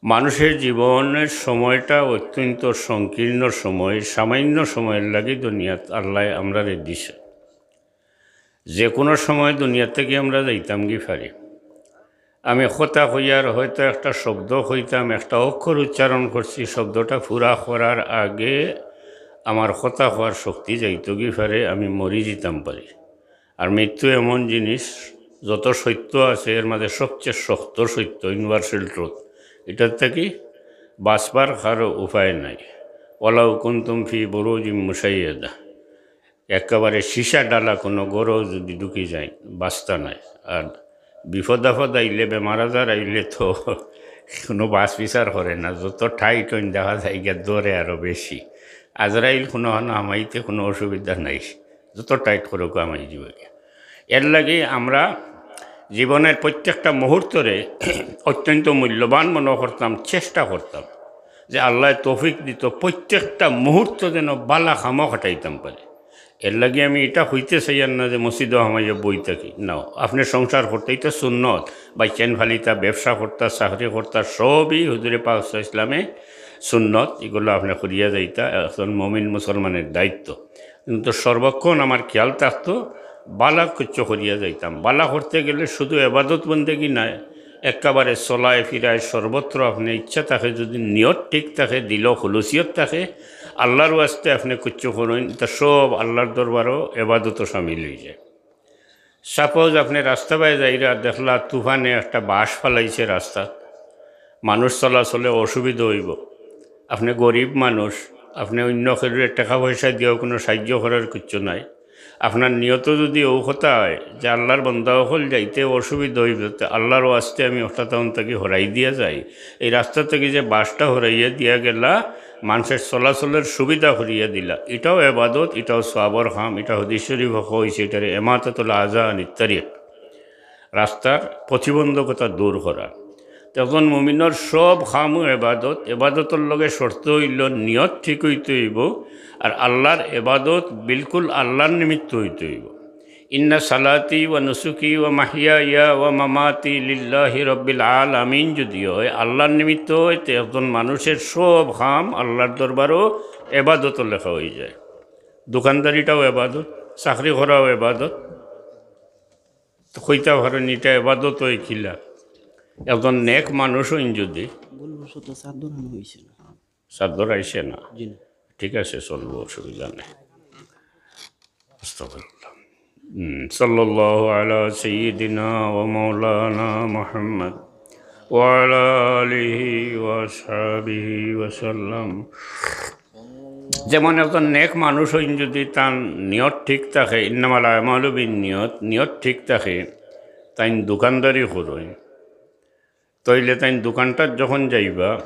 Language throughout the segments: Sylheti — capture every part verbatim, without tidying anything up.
মানুষের জীবনের সময়টা অত্যন্ত সংকীর্ণ সময়, সামান্য সময়ের লাগি দুনিয়াত আল্লায় আমরারে দিছে। যে কোনো সময় দুনিয়া থাকি আমরা যাইতাম গি পারি। আমি কথা কইয়ার হয়তো একটা শব্দ কইতাম, একটা অক্ষর উচ্চারণ করছি, শব্দটা পুরা করার আগে আমার কথা কওয়ার শক্তি যাইতো গি পারে, আমি মরি যিতাম পারি। আর মৃত্যু এমন জিনিস, যত সত্য আছে এর মাঝে সবচেয়ে শক্ত সত্য, ইউনিভার্সাল ট্রুথ, এটার থাকি বাঁচবার কারো উপায় নাই। ওয়ালাউ কুনতুম ফি বুরুজিম মুশাইয়াদা, একেবারে সীসা ডালা কোনো ঘরও যদি ঢুকি যায়, বাঁচতা নাই। আর বিপদ আপদ আইলে, বেমার আজার আইলে তো কোনো বাছ বিচার করে না, যত টাইট অইন দেখা যায় গিয়া ধরে আরও বেশি। আজরাইল কোনো হানো হামাইতে কোনো অসুবিধা নাই, যত টাইট করুক হামাই যাইবো গিয়া। এর লাগি আমরা জীবনের প্রত্যেকটা মুহূর্তরে অত্যন্ত মূল্যবান মনে করতাম, চেষ্টা করতাম যে আল্লায় তৌফিক দিতো প্রত্যেকটা মুহূর্ত যেন বালা কামো কাটাইতাম পারি। এর লাগি আমি এটা কইতে চাইয়ার না যে মসজিদো হামাইয়া বই থাকি, না, আপনে সংসার করতা, এটা সুন্নত, বাচ্চাইন ফালিতা, ব্যবসা করতা, চাকরি করতা, সবই হুজুরে পাক সাল্লাল্লাহু আলাইহি ওয়াসাল্লামে সুন্নত, এগুলা আপনে করিয়া যাইতা, একজন মুমিন মুসলমানের দায়িত্ব। কিন্তু সর্বক্ষণ আমার খেয়াল থাকতো বালা কুচ্ছ করিয়া যাইতাম। বালা করতে গেলে শুধু এবাদত বন্দেগি নায়, একেবারে চলায় ফিরায় সর্বত্র আপনে ইচ্ছা থাকে, যদি নিয়ত ঠিক থাকে, দিলো খুলুসিয়ত থাকে, আল্লাহর ওয়াস্তে আপনে কুচ্ছ করইন, ইতা সব আল্লাহর দরবারও এবাদতও শামিল অইযায়। সাপোজ আপনে রাস্তা বায় যাইরা, দেখলা তুফানে একটা বাঁশ ফালাইছে রাস্তাত, মানুষ চলাচলে অসুবিধা অইবো, আপনে গরিব মানুষ, আপনে অইন্য কেউরে টেকা পয়সা দিয়াও কোনো সাহায্য করার কিচ্ছু নাই। আপনার নিয়ত যদি অউ কথা অয় যে আল্লাহর বন্দা অকল যাইতে অসুবিধা অইবো, তে আল্লাহর ওয়াস্তে আমি অটা তাউন থাকি হরাই দিয়া যাই, এই রাস্তা থাকি যে বাঁশটা হরাইয়া দিয়া গেলা, মানষের চলাচলের সুবিধা করিয়া দিলা, ইটাও এবাদত, ইটাও সওয়াবর কাম, ইটা হাদিস শরীফো কইছে, ইটারে ইমাতাতুল আযা আনিত তারিক, রাস্তার প্রতিবন্ধকতা দূর করা। তে একজন মুমিনর সব কামও এবাদত, এবাদতর লগে শর্ত অইলো নিয়ত ঠিক অইতে অইবো, আর আল্লাহর এবাদত বিলকুল আল্লাহর নিমিত্ত অইতে অইবো। ইন্না সালাতি ওয়া নুসুকি ওয়া মাহইয়ায়া ওয়া মামাতি লিল্লাহি রাব্বিল আলামিন যদি অয়, আল্লাহর নিমিত্ত অয়, তে একজন মানুষের সব কাম আল্লাহর দরবারও এবাদত লেখা অইযায়। দোকানদারিটাও এবাদত, চাকরি করাও এবাদত। তো কইতা পারইন ইটা এবাদত অয় কিলা? একজন নেক মানুষ অইন যদি। ভুলবশত চাদর আনা অইছে না। চাদর আইছে না? জি না। ঠিক আছে, চলবো, অসুবিধা নাই। আস্তাগফিরুল্লাহ। হুম, সাল্লাল্লাহু আলা সাইয়্যিদিনা ওয়া মাওলানা মুহাম্মদ ওয়া আলা আলিহি ওয়া আসহাবিহি ওয়া সাল্লাম। যেমন একজন নেক মানুষ অইন যদি তান নিয়ত ঠিক থাকে, ইন্নামাল আমালু বিন নিয়ত, নিয়ত ঠিক থাকে, তাইন দোকানদারি করইন, তইলে তাইন দোকানটাত যখন যাইবা,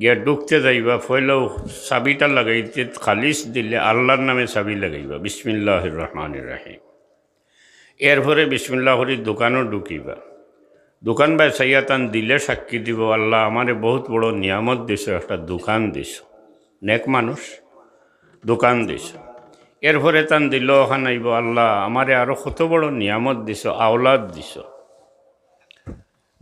গিয়া ঢুকতে যাইবা, পয়লাউ চাবিটা লাগাইতে খালিস দিলে আল্লাহর নামে চাবি লাগাইবা, বিসমিল্লাহির রহমানির রহিম। এরপরে বিসমিল্লাহ করি দোকানো ঢুকিবা। দোকান বায় চাইয়া তান দিলে সাক্ষী দিবো, "আল্লাহ, আমারে বহুত বড় নিয়ামত দিছো, একটা দোকান দিছো।" নেক মানুষ, দোকান দিছো। এরপরে তান দিলো অখান আইবো, "আল্লাহ, আমারে আরো কত বড় নিয়ামত দিছো, আওলাদ দিছো,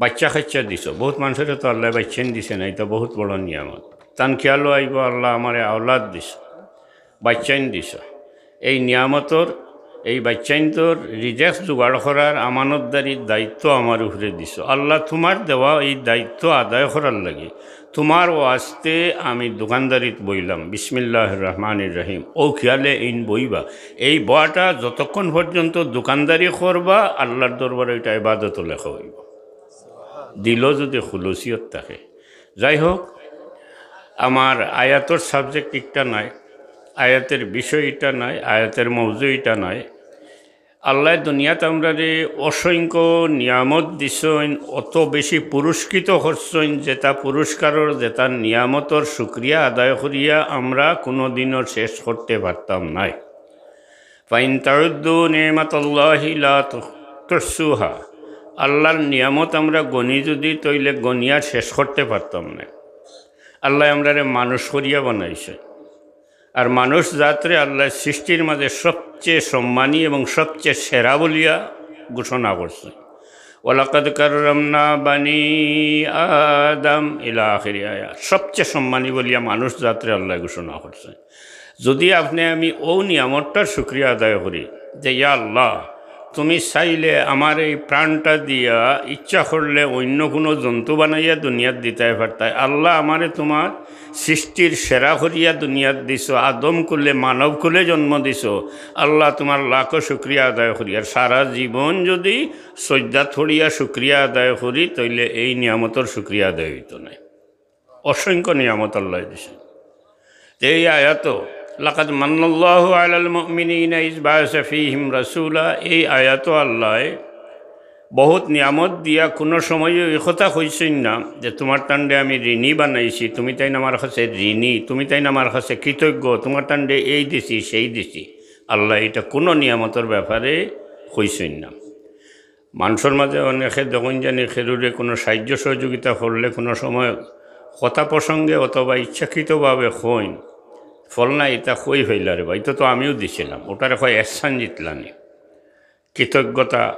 বাচ্চা কাচ্চা দিছো।" বহুত মানষরে তো আল্লায় বাচ্চাইন দিছে না, ইটা বহুত বড় নিয়ামত। তান খেয়ালো আইবো, "আল্লাহ, আমারে আওলাদ দিছো, বাচ্চাইন দিছো।" এই নিয়ামতর, এই বাচ্চাইন্তর রিজেক জোগাড় করার আমানতদারির দায়িত্ব আমার উপরে দিছো। আল্লাহ, তুমার দেওয়া এই দায়িত্ব আদায় করার লাগি তুমার ওয়াস্তে আমি দোকানদারিত বইলাম, বিসমিল্লাহির রহমানির রহিম। অউ খেয়ালে এইন বইবা। এই বওয়াটা যতক্ষণ পর্যন্ত দোকানদারি করবা, আল্লাহর দরবারো ইটা ইবাদত লেখা অইবো, দিলো যদি খুলুসিয়ত থাকে। যাই হোক, আমার আয়াতর সাবজেক্ট ইটা নায়, আয়াতের বিষয় ইটা নায়, আয়াতের মৌজু ইটা নায়। আল্লায় দুনিয়াত আমরারে অসংখ্য নিয়ামত দিছইন, অত বেশি পুরস্কৃত করছইন, যেটা পুরস্কারর, যেটা নিয়ামতর শুকরিয়া আদায় করিয়া আমরা কুনুদিনও শেষ করতে পারতাম নায়। ফাইন তাউদ্দু নি'মাতাল্লাহি লা তু-, তুহসুহা। আল্লাহর নিয়ামত আমরা গনি যদি, তইলে গনিয়া শেষ করতে পারতাম নায়। আল্লায় আমরারে মানুষ করিয়া বানাইছে। আর মানুষ জাতরে আল্লায় সৃষ্টির মাঝে সবচেয়ে সম্মানী এবং সবচেয়ে সেরা বলিয়া ঘোষণা করছে। ওয়ালাকাদ কাররামনা বানি আদম ইলা আখিরি আয়াত। সবচেয়ে সম্মানী বলিয়া মানুষ জাতরে আল্লায় ঘোষণা করছে। যদি আপনে আমি অউ নিয়ামতটার শুকরিয়া আদায় করি যে, ইয়া আল্লাহ, তুমি চাইলে আমার এই প্রাণটা দিয়া ইচ্ছা করলে অইন্য কুনু জন্তু বানাইয়া দুনিয়াত দিতায় পারতায়। আল্লাহ, আমারে তুমার সৃষ্টির সেরা করিয়া দুনিয়াত দিছো, আদম কুলে, মানব কুলে জন্ম দিছো। আল্লাহ, তুমার লাখো শুকরিয়া আদায় করি। আর সারা জীবন যদি সইজদাত পড়িয়া শুকরিয়া আদায় করি, তাইলে এই নিয়ামতর শুকরিয়া আদায় অইতো নায়। অসংখ্য নিয়ামত আল্লায় দিছে। এই আয়াতো, লাকাদ মান্নাল্লাহু আলাল মুমিনিনা ইজ বাআসা ফীহিম রাসূলা, এই আয়াতো আল্লায় বহুত নিয়ামত দিয়া কুনু সময়ও ই কথা কইছইন না যে, তুমার তানরে আমি ঋণী বানাইছি, তুমি তাইন আমার কাছে ঋণী, তুমি তাইন আমার কাছে কৃতজ্ঞ, তুমার তানরে এই দিছি, সেই দিছি। আল্লায় ইটা কুনু নিয়ামতর ব্যাপারে কইছইন না। মানষর মাঝে অনেকে দেখইন জানি কেউরে কুনু সাহায্য সহযোগিতা করলে কুনু সময় কথা প্রসঙ্গে অথবা ইচ্ছাকৃতভাবে কইন, "ফলনা ইতা কই পাইলা রে বা, ইতা তো আমিও দিছিলাম।" ওটারে কয় এহসান জিতলানি। কৃতজ্ঞতা,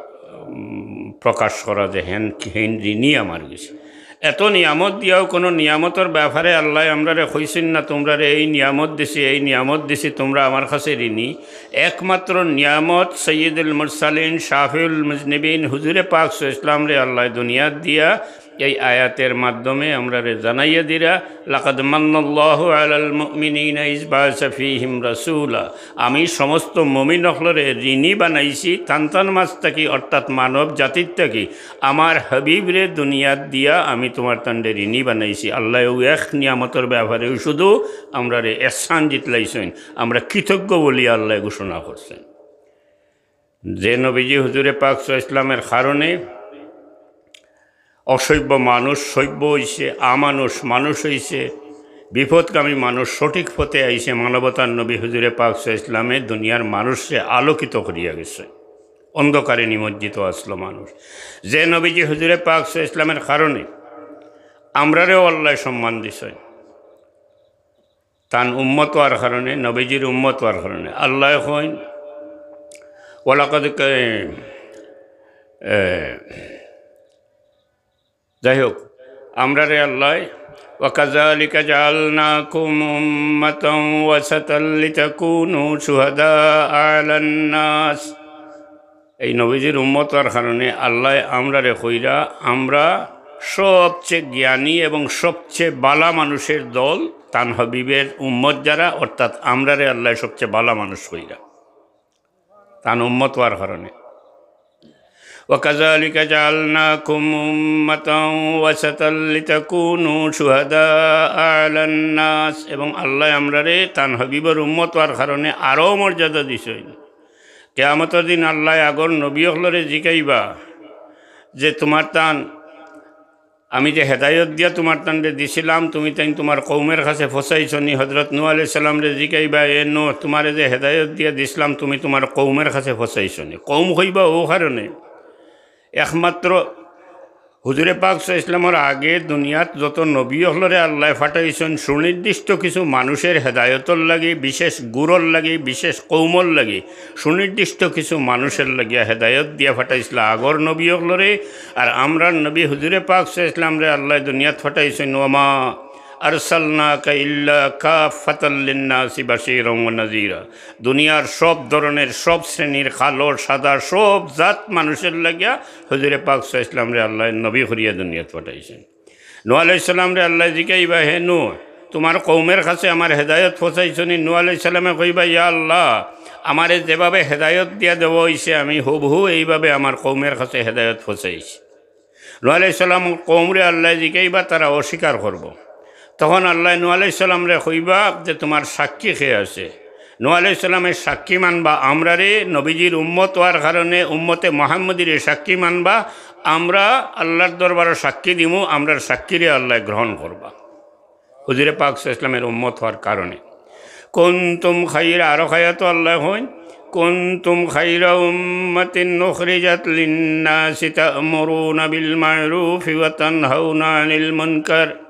উম, প্রকাশ করা যে হেন, হেন ঋণী আমার গেছে। এত নিয়ামত দিয়াও কুনু নিয়ামতর ব্যাপারে আল্লায় আমরারে কইছইন না, "তুমরারে এই নিয়ামত দিছি, এই নিয়ামত দিছি, তুমরা আমার কাছে ঋণী।" একমাত্র নিয়ামত সাইয়্যিদুল মুরসালিন, শাফিউল মুজনিবিন, হুজুরে পাক সাল্লাল্লাহু আলাইহি ওয়াসাল্লামরে আল্লায় দুনিয়াত দিয়া এই আয়াতের মাধ্যমে আমরারে জানাইয়া দিরা, "লাকাদ মান্নাল্লাহু আলাল মুমিনিনা ইজ বাআসা ফীহিম রাসূলা।" আমি সমস্ত মুমিন অকলরে ঋণী বানাইছি, তান তান মাঝ থাকি, অর্থাৎ মানব জাতির থাকি, আমার হাবিবরে দুনিয়াত দিয়া আমি তুমার তানরে ঋণী বানাইছি। আল্লায় অউ এক নিয়ামতর ব্যাপারেও শুধু আমরারে এহসান জিতলাইছইন, আমরা কৃতজ্ঞ বলিয়া আল্লায় ঘোষণা করছইন। যে নবীজি হুজুরে পাক সাল্লাল্লাহু আলাইহি ওয়াসাল্লামের কারণে অসভ্য মানুষ সভ্য অইছে, আমানুষ মানুষ অইছে, বিপথগামী মানুষ সঠিক পথে আইছে, মানবতার নবী হুজুরে পাক সাল্লাল্লাহু আলাইহি ওয়াসাল্লামে দুনিয়ার মানুষরে আলোকিত করিয়া গেছে। অন্ধকারে নিমজ্জিত আছলো মানুষ। যে নবীজি হুজুরে পাক সাল্লাল্লাহু আলাইহি ওয়াসাল্লামের কারণে আমরারেও আল্লায় সম্মান দিছইন, তান উম্মত অওয়ার কারণে, নবীজির উম্মত অওয়ার কারণে। আল্লায় কইন, ওয়ালাকাদ কা-, এ, যাই হোক, আমরারে আল্লায়, "ওয়া কাযালিকা জাআলনাকুম উম্মাতাও ওয়াসাতাল লিতাকুনু শুহাদা আলান নাস।" এই নবীজির উম্মত অওয়ার কারণে আল্লায় আমরারে কইরা, আমরা সবচেয়ে জ্ঞানী এবং সবচেয়ে বালা মানুষের দল, তান হাবিবের উম্মত যারা, অর্থাৎ আমরারে আল্লায় সবচেয়ে বালা মানুষ কইরা, তান উম্মত অওয়ার কারণে। "ওয়া কাযালিকা জাআলনাকুম উম্মাতাও ওয়াসাতাল লিতাকুনু শুহাদা আলান নাস।" এবং আল্লায় আমরারে তান হাবিবর উম্মত অওয়ার কারণে আরও মর্যাদা দিছইন। কিয়ামতর দিন আল্লায় আগর নবী অকলরে জিকাইবা যে, "তুমার তান, আমি যে হেদায়ত দিয়া তুমার তানরে দিছিলাম, তুমি তাইন তুমার কওমের কাছে ফছাইছো নি?" হযরত নূহ আলাইহিস সালামরে জিকাইবা, "এ নূহ, তুমারে যে হেদায়ত দিয়া দিছিলাম, তুমি তুমার কওমের কাছে ফছাইছো নি?" কওম কইবা অউ কারণে, একমাত্র হুজুরে পাক সাল্লাল্লাহু আলাইহি ওয়াসাল্লামর আগে দুনিয়াত যত নবী অকলরে আল্লায় পাঠাইছইন, সুনির্দিষ্ট কিছু মানুষের হেদায়তর লাগি, বিশেষ গুরুর লাগি, বিশেষ কওমর লাগি, সুনির্দিষ্ট কিছু মানুষের লাগিয়া হেদায়ত দিয়া পাঠাইছলা আগর নবী অকলরে। আর আমরার নবী হুজুরে পাক সাল্লাল্লাহু আলাইহি ওয়াসাল্লামরে আল্লায় দুনিয়াত পাঠাইছইন, "ওয়া মা আরসালনাকা ইল্লা কাফফাতাল লিন্নাসি বাশীরাও ওয়া নাযীরা।" দুনিয়ার সব ধরনের, সব শ্রেণীর, কালো, সাদা, সব জাত মানুষের লাগিয়া হুজুরে পাক সাল্লাল্লাহু আলাইহি ওয়াসাল্লামরে আল্লায় নবী করিয়া দুনিয়াত পাঠাইছইন। নূহ আলাইহিস সালামরে আল্লায় জিকাইবা, "হে নূহ, তুমার কওমের কাছে আমার হেদায়ত ফছাইছো নি?" নূহ আলাইহিস সালামে কইবা, "ইয়া আল্লাহ, আমারে যেভাবে হেদায়ত দিয়া দেওয়া অইছে, আমি হুবহু এইভাবে আমার কওমের কাছে হেদায়ত ফছাইছি।" নূহ আলাইহিস সালামর কওমরে আল্লায় জিকাইবা, তারা অস্বীকার করবো। তখন আল্লায় নূহ আলাইহিস সালামরে কইবা যে, "তুমার সাক্ষী কে আছে?" নূহ আলাইহিস সালামে সাক্ষী মানবা আমরারে, নবীজির উম্মত অওয়ার কারণে উম্মতে মুহাম্মদীরে সাক্ষী মানবা, আমরা আল্লার দরবারো সাক্ষী দিমু, আমরার সাক্ষীরে আল্লায় গ্রহণ করবা। হুজুরে পাক সাল্লাল্লাহু আলাইহি ওয়াসাল্লামের উম্মত অওয়ার কারণে। কুনতুম খায়রা, আরো আয়াতো আল্লায় কইন, "কুনতুম খায়রা উম্মাতিন উখরিজাত লিন্নাসি তা'মুরুনা বিল মা'রুফি ওয়া তানহাউনা আনিল মুনকার।"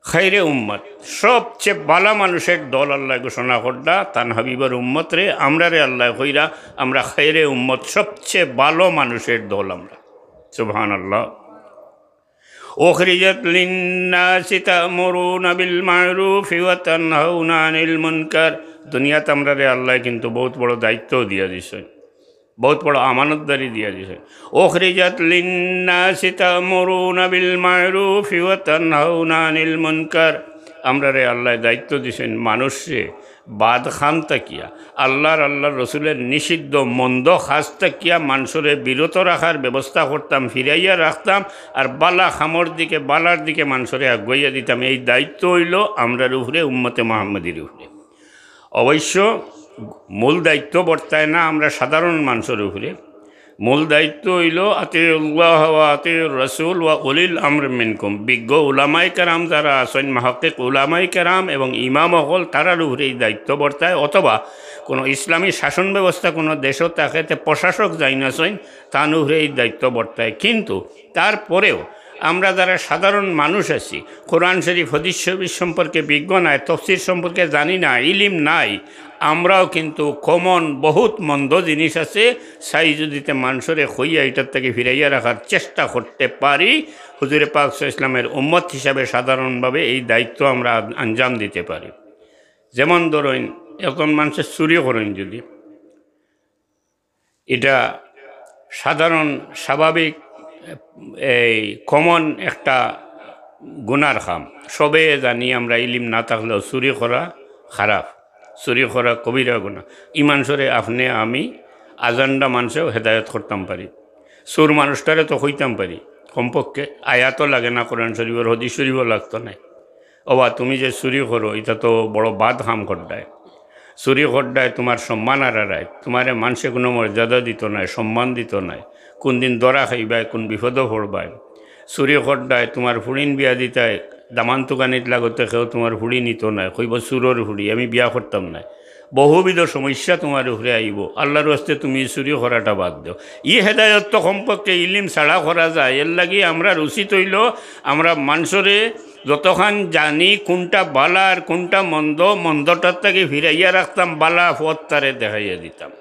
খায়রে উম্মত, সবচেয়ে বালা মানুষের দল আল্লায় ঘোষণা করলা, তান হাবিবর উম্মতরে, আমরারে আল্লায় কইরা, আমরা খায়রে উম্মত, সবচেয়ে বালা মানুষের দল আমরা। সুবহানাল্লাহ। উখরিজাত লিন্নাসি তা'মুরুনা বিল মা'রুফি ওয়া তানহাউনা আনিল মুনকার। দুনিয়াত আমরারে আল্লায় কিন্তু বউত বড় দায়িত্ব দিয়া দিছইন, বউত বড় আমানতদারি দিয়া দিছইন। উখরিজাত লিন্নাসি তা'মুরুনা বিল মা'রুফি ওয়া তানহাউনা আনিল মুনকার। আমরারে আল্লায় দায়িত্ব দিছইন মানুষরে বাদ খান থাকিয়া, আল্লাহর, আল্লাহর রসুলের নিষিদ্ধ মন্দ কাজ থাকিয়া মানষরে বিরত রাখার ব্যবস্থা করতাম, ফিরাইয়া রাখতাম, আর বালা কামর দিকে, বালার দিকে মানষরে আগুয়াইয়া দিতাম। এই দায়িত্ব অইলো আমরার উপরে, উম্মতে মুহাম্মদীর উপরে। অবশ্য মূল দায়িত্ব বর্তায় না আমরা সাধারণ মানষর উপরে, মূল দায়িত্ব অইলো আতিউল্লাহ ওয়া আতিউর রাসূল ওয়া উলিল আমর মিনকুম। বিজ্ঞ উলামায়ে কেরাম যারা আছইন, মুহাক্কিক উলামায়ে কেরাম এবং ইমাম অকল, তারার উপরে এই দায়িত্ব বর্তায়। অথবা কোনো ইসলামী শাসন ব্যবস্থা কোনো দেশো থাকে, তে প্রশাসক যাইন আছইন, তান উপরে এই দায়িত্ব বর্তায়। কিন্তু তারপরেও আমরা যারা সাধারণ মানুষ আছি, কোরআন শরীফ, হাদিস শরীফ সম্পর্কে বিজ্ঞ নায়, তফসির সম্পর্কে জানি না, ইলিম নাই, আমরাও কিন্তু কমন বহুত মন্দ জিনিস আছে, চাই যুদি তে মানষরে কইয়া ইটার থাকি ফিরাইয়া রাখার চেষ্টা করতে পারি, হুজুরে পাক সাল্লাল্লাহু আলাইহি ওয়াসাল্লামের উম্মত হিসাবে সাধারণভাবে এই দায়িত্ব আমরা আঞ্জাম দিতে পারি। যেমন ধরইন, একজন মানষে চুরি করইন যুদি, ইটা সাধারণ, স্বাভাবিক, এই কমন একটা গুনার কাম। সবে জানি আমরা, ইলিম না থাকলেও চুরি করা খারাপ, চুরি করা কবিরা গুনা। ই মানষরে আপনে আমি আজানডা মানষেও হেদায়ত করতাম পারি, চুর মানুষটারে তো কইতাম পারি, কমপক্ষে আয়াতও লাগে না কোরআন শরীফর, হাদিস শরীফও লাগতো নায়। ওবা, তুমি যে চুরি করো, ইটা তো বড় বাদ কাম কররায়। চুরি কররায় তুমার সম্মান হারারায়, তুমারে মানষে কুনু মর্যাদা দিতো নায়, সম্মান দিতো নায়। কুনদিন ধরা খাইবায়, কুন বিপদো পড়বায়। চুরি কররায় তুমার ফুড়িন বিয়া দিতায়, দামান তুকানিত লাগতে কেউ তুমার ফুড়ি নিতো নায়, কইবো, "চুরর ফুড়ি, আমি বিয়া করতাম নায়।" বহুবিধ সমস্যা তুমার উপরে আইবো। আল্লাহর ওয়াস্তে তুমি চুরি করাটা বাদ দেও। ই হেদায়ত তো কমপক্ষে ইলিম ছাড়া করা যায়। এরলাগি আমরার উচিত অইলো আমরা মানষরে যতখান জানি কুনটা বালা আর কুনটা মন্দ, মন্দটার থাকি ফিরাইয়া রাখতাম, বালা পথ তারে দেখাইয়া দিতাম।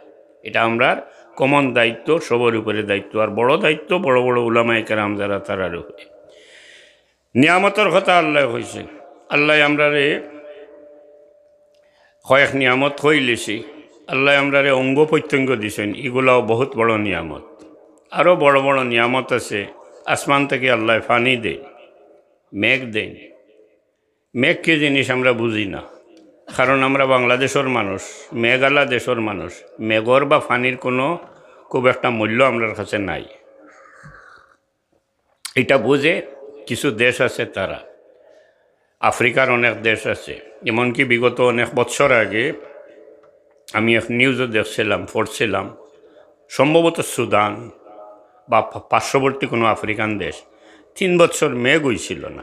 ইটা আমরার কমন দায়িত্ব, সবর উপরে দায়িত্ব। আর বড় দায়িত্ব বড় বড় উলামায়ে কেরাম যারা, তারার উপরে। নিয়ামতর কথা আল্লায় কইছইন, আল্লায় আমরারে কয়েক নিয়ামত কইলিছি, আল্লায় আমরারে অঙ্গ প্রত্যঙ্গ দিছইন, ইগুলাও বহুত বড় নিয়ামত। আরও বড় বড় নিয়ামত আছে, আসমান থাকি আল্লায় পানি দেইন, মেঘ দেইন। মেঘ কি জিনিস আমরা বুঝি না, কারণ আমরা বাংলাদেশর মানুষ, মেঘআলা দেশর মানুষ, মেঘর বা পানির কুনু খুব একটা মূল্য আমরার কাছে নাই। ইটা বুঝে কিছু দেশ আছে তারা, আফ্রিকার অনেক দেশ আছে, এমনকি বিগত অনেক বৎসর আগে আমি এক নিউজও দেখছিলাম, পড়ছিলাম, সম্ভবত সুদান বা পা-, পার্শ্ববর্তী কুনু আফ্রিকান দেশ, তিন বৎসর মেঘ অইছিল না।